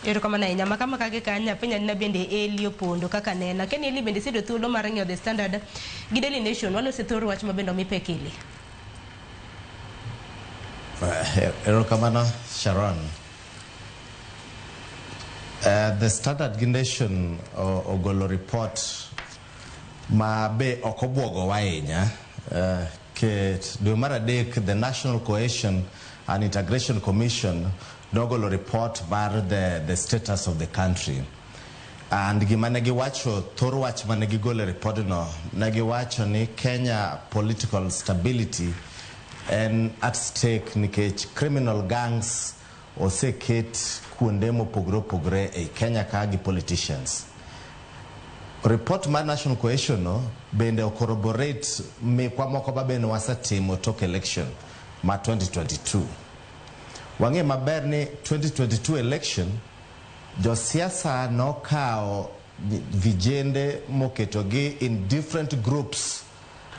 Erokamano ahinya. Makama kage kanya penja ni bende Eli Opondo kaka nena. Ken Eli bende siyudo thuolo mar ng'iyo The Standard gi Daily Nation. Walose thor wach ma bende omi pek Eli. Erokamano Sharon. The Standard gi Nation ogolo report ma be ok obwogowa ahinya. Ket dwe mar adek the National Cohesion and Integration Commission nogolo report mar the status of the country. And gima ne giwacho, thor wach mane gigolo e report no, ne giwacho ni Kenya political stability en at stake nikech criminal gangs oseket kuonde mopogore opogore ei Kenya ka gi politicians. Report mar National Cohesion no bende corroborate mekwa moko ma bende wasetimo tok election ma 2022. Wang'e maber ni 2022 election josiasa nokawo vijende moketogi in different groups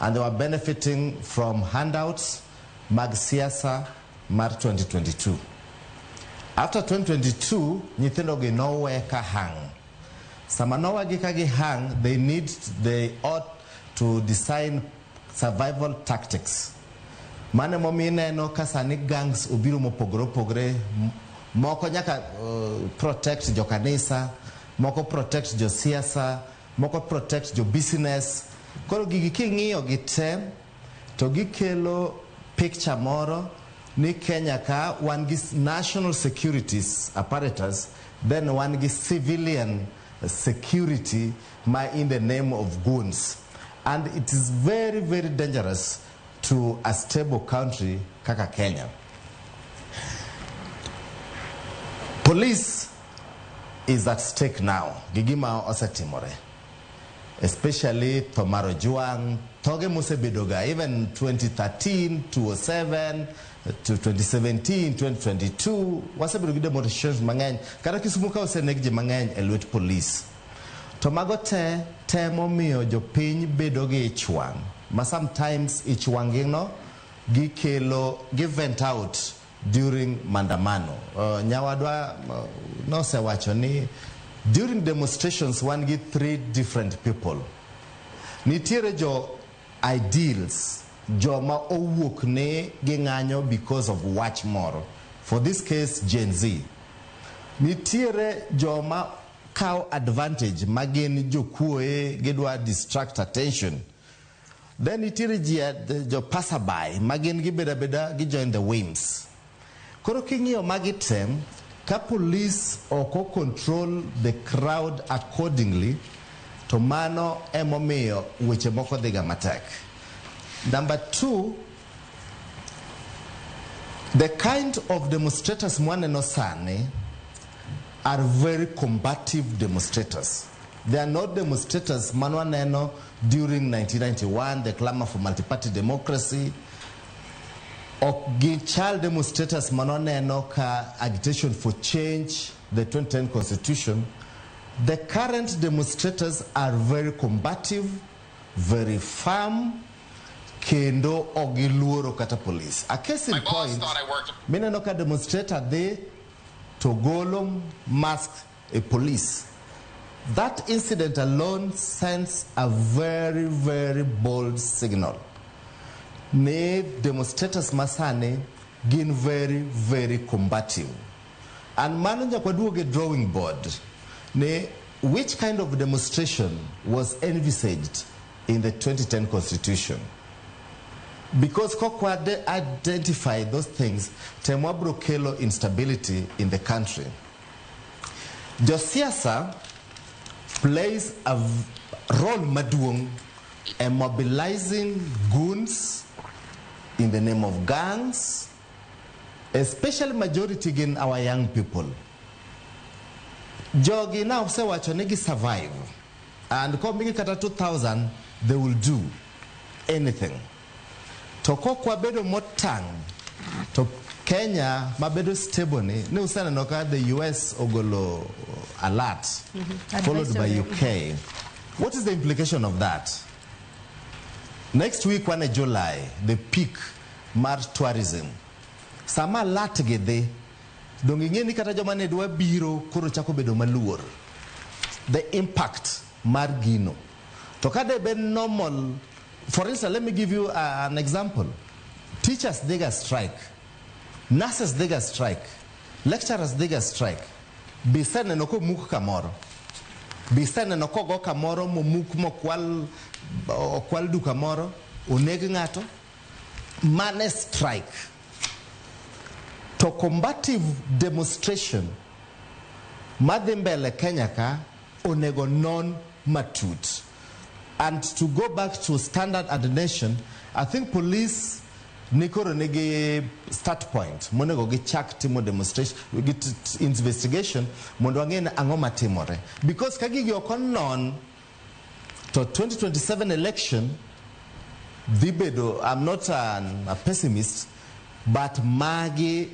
and they were benefiting from handouts mag siasa mar 2022. After 2022, nyithindo gi nowe ka hang. Sama nowegi ka gi hang, they ought to design survival tactics. Mano emomiyo ineno ka sani gangs obiro mopogore opogore, moko nyaka protect jo kanisa, moko protect jo siasa, moko protect jo business. Koro gigi king'iyo gi te, to gikelo picture moro ni Kenya ka wan gi national securities apparatus, then wan gi civilian security ma in the name of goons. And it is very, very dangerous to a stable country kaka Kenya. Police is at stake now. Gi gima osetimore. Especially tho mar Ojwang, thoge mosebedoga even 2013, 2007, to 2017, 2022, wasebedo gi demonstrations mang'eny. Kata Kisumu ka oseneg ji mang'eny e lwet police. To mago te temo miyo jopiny bedo gi ich wang'. Ma sometimes ich wang' gi no gikelo, gi vent out during maandamano. Nyawadwa nosewacho ni during demonstrations wan gi three different people. Nitiere jo ideals, joma owuok ne ging'anyo because of wach moro. For this case, Gen Z. Nitiere joma kawo advantage ma gin jokuoe gidwa distract attention. Then nitiere ji jo passerby ma gin gibedo abeda gi join the whims. Koro king'iyo magi te, ka police ok o control the crowd accordingly, to mano emomiyo weche moko dhiga matek. Number two, the kind of demonstrators mwaneno sani are very combative demonstrators. They are not demonstrators manwaneno during 1991, the clamor for multi-party democracy. Ok gichal demonstrators manwaneno ka agitation for change, the 2010 constitution. The current demonstrators are very combative, very firm, kendo ok giluoro kata police. A case in My boss point, thought I worked mineno ka demonstrator dhi to golo mask e police. That incident alone sends a very, very bold signal. Ne demonstrators masani gin very, very combative. And mano nyaka waduog e drawing board. Ne which kind of demonstration was envisaged in the 2010 constitution? Because kokwa identify those things, temwa bro kelo instability in the country. Josiasa plays a role maduong' in mobilizing goons in the name of gangs, especially majority in our young people. Jogi na osewacho ni gi survive, and komigi kata 2000, they will do anything. To kokwa bedo motang', to Kenya mabedo stable ni useneno ka the US ogolo alert, followed by Advisory. UK. What is the implication of that? Next week, 1 July, the peak mar tourism. Sama alert gi dhi, Donge ing'e ni kata joma ne dwa biro koro chako bedo maluor. The impact mar gino. To ka de bed normal, for instance, let me give you an example. Teachers dhiga strike, nurses dhiga strike, lecturers dhiga strike. Be iseneno komuk kamoro? Be iseneno kogo kamoro momuk mokwal okwal duka moro, oneg ng'ato? Mane strike. To combative demonstration madhi mbele Kenya ka onego non matut. And to go back to Standard and Nation, I think police ni koro nigi start point monego gichak timo demonstration gi investigation mondo wang'e ni ang'o matimore. Because ka gigi ok onon to 2027 election dhi bedo, I'm not a pessimist, but magi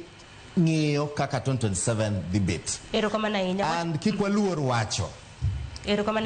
ng'iyo kaka 2027 dhi bet. Erokamano ahinya. And kik waluor wacho. Erokamano.